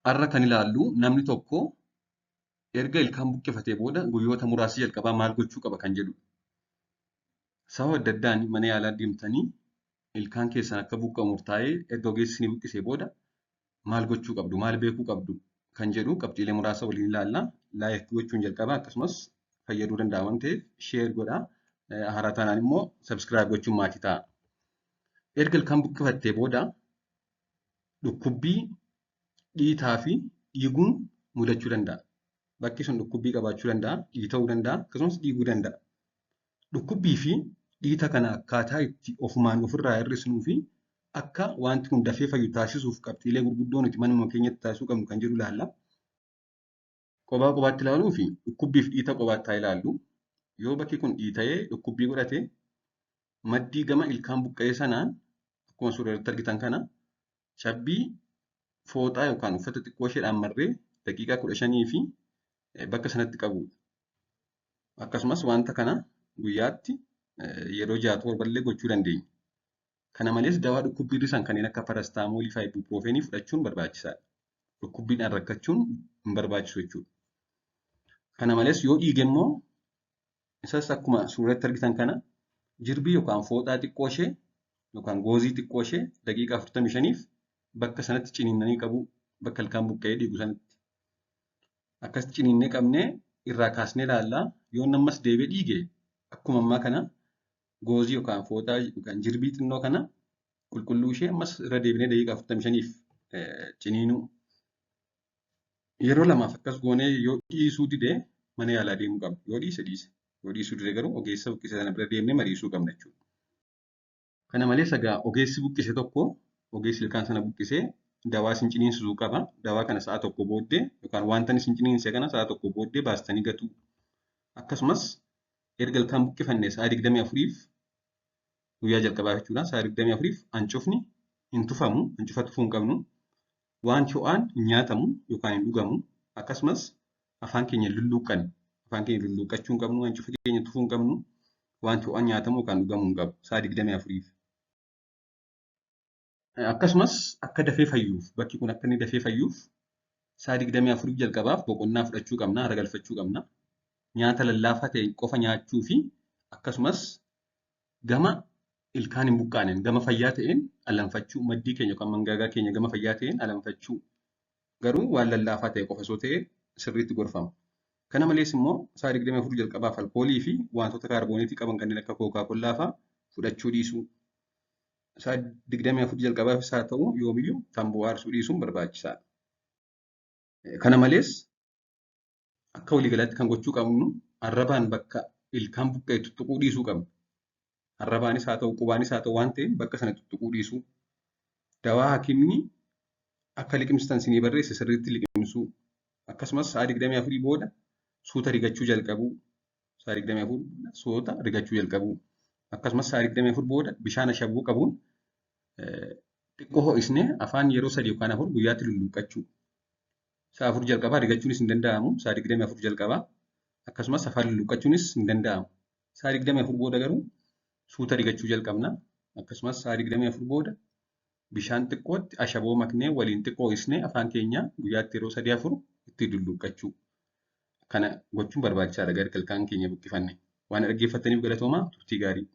Har'a kan ilaallu namni tokko erga ilkaan buqqifatee booda guyyoota muraasa jalqabaa maal gochuu qaba kan jedhudha. Sababa adda addaan mana yaalaa deemtanii ilkaan keessan akka buqqa'u murtaa'ee erga ogeessi isinii buqqisee booda maal gochuu qabdu, maal beekuu qabdu kan jedhu qabxiilee muraasa waliin ilaalla. Like gochuun jalqabaa akkasumas fayyaduu danda'a waan ta'eef share godhaa. Haaraa taanaan immoo subscribe gochuun maatii ta'a. Erga ilkaan buqqifattee booda dhukkubbii, dhiitaa fi dhiiguun mudachuu danda'a. Bakki sun dhukkubbii qabaachuu danda'a, dhiita'uu danda'a, akkasumas dhiiguu danda'a. Dhukkubbii fi dhiita kana akkaataa itti ofumaan ofirraa hir'isnuu fi akka wanti kun dafee fayyu taasisuuf qabxiilee gurguddoo nuti manuma keenyatti taasisuu qabnu kan jedhu ilaalla. Qophaa qophaatti ilaaluu fi dhukkubbii fi dhiita qophaatti haa ilaallu. Yoo bakki kun dhiita'ee dhukkubbii godhate maddii gama ilkaan buqqa'ee sanaan akkuma suura irratti argitan kana cabbii fooxaa yookaan uffata xiqqoo isheedhaan marree daqiiqaa 15 fi bakka sanatti qabudha. Akkasumas wanta kana guyyaatti yeroo 6 7 illee gochuu dandeenya. Kana malees dawaa dhukkubbii hir'isan kanneen akka parastaamoolii fi ibuuproofeenii fudhachuun barbaachisaadha. Dhukkubbiidhaan rakkachuun hin barbaachisu jechuudha. Kana malees yoo dhiige immoo isas akkuma suuratti argitan kana jirbii yookaan fooxaa xiqqoo ishee yookaan goozii xiqqoo ishee daqiiqaa 45f bakka sanatti ciniinnanii qabu bakka ilkaan buqqa'ee dhiigu sanatti. Akkasitti ciniinnee qabnee irraa kaasnee ilaallaa. Yoo inni ammas deebi'ee dhiige akkuma ammaa kana goozii yookaan fooxaa yookaan jirbii xinnoo kana qulqulluu ishee ammas irra deebinee daqiiqaa 45f ciniinuu. Yeroo lamaaf akkas goonee yoo dhiisuu dide mana yaalaa deemuu qabna. Yoo dhiise dhiise. Yoo dhiisuu dide garuu ogeessa buqqise sana bira deemnee mariisuu qabna jechuudha. Kana malees egaa ogeessi buqqise tokko ogeessi ilkaan sana buqqisee dawaa isin ciniinsisuu qaba. Dawaa kana sa'a tokko booddee yookaan wanta isin ciniinse kana sa'a tokko booddee baastanii gatuu. Akkasumas erga ilkaan buqqifanne sa'a 24f guyyaa jalqabaa jechuudha. Sa'a 24f hancufni hin tufamu, hancufa tufuu hin qabnu. Waan ho'aan hin nyaatamu yookaan hin dhugamu. Akkasumas afaan keenya lulluuqqan, afaan keenya lulluuqqachuu hin qabnu, hancufa keenya tufuu hin qabnu. Waan ho'aan nyaatamu yookaan dhugamuu hin qabu sa'a 24f. Akkasumas akka dafee fayyuuf bakki kun akka inni dafee fayyuuf sa'a 24 jalqabaaf boqonnaa fudhachuu qabna, haara galfachuu qabna. Nyaata lallaafaa ta'e qofa nyaachuu fi akkasumas gama ilkaan hin buqqaaneen gama fayyaa ta'een alanfachuu, maddii keenya yookaan mangaagaa keenya gama fayyaa ta'een alanfachuu. Garuu waan lallaafaa ta'e qofa osoo ta'e sirriitti gorfama. Kana malees immoo sa'a 24 jalqabaaf alkoolii fi wantoota kaarbooneetii qaban kanneen akka kookaa kollaa fa'aa fudhachuu dhiisuu. Sa'a 24 jalqabaafis haa ta'u yoomiyyuu tamboo aarsuu dhiisuun barbaachisaadha. Kana malees akka waliigalaatti kan gochuu qabnu arrabaan bakka ilkaan buqqa'e tuttuquu dhiisuu qabna. Arrabaanis haa ta'u qubaanis haa ta'u waan ta'eef bakka sana tuttuquu dhiisuu. Dawaa hakiimni akka liqimsitan isinii barreesse sirriitti liqimsuu. Akkasumas sa'a 24 booda suuta rigachuu jalqabuu. Sa'a 24 suuta rigachuu jalqabuu. Akkasumas sa'a 24 booda bishaan ashaboo qabuun xiqqoo ho'isnee afaan yeroo 3 yookaan 4 guyyaatti lulluuqqachuu. Sa'a 4 jalqabaa rigachuunis hin danda'amu. Sa'a 24 jalqabaa akkasumas afaan lulluuqqachuunis hin danda'amu. Sa'a 24 booda garuu suuta rigachuu jalqabna. Akkasumas sa'a 24 booda bishaan xiqqootti ashaboo maknee waliin xiqqoo ho'isnee afaan keenya guyyaatti yeroo 3 4 itti lulluuqqachuu. Kana gochuun barbaachisaadha gara ilkaan keenya buqqifanne. Waan dhaggeeffattaniif galatoomaa, turtii gaarii.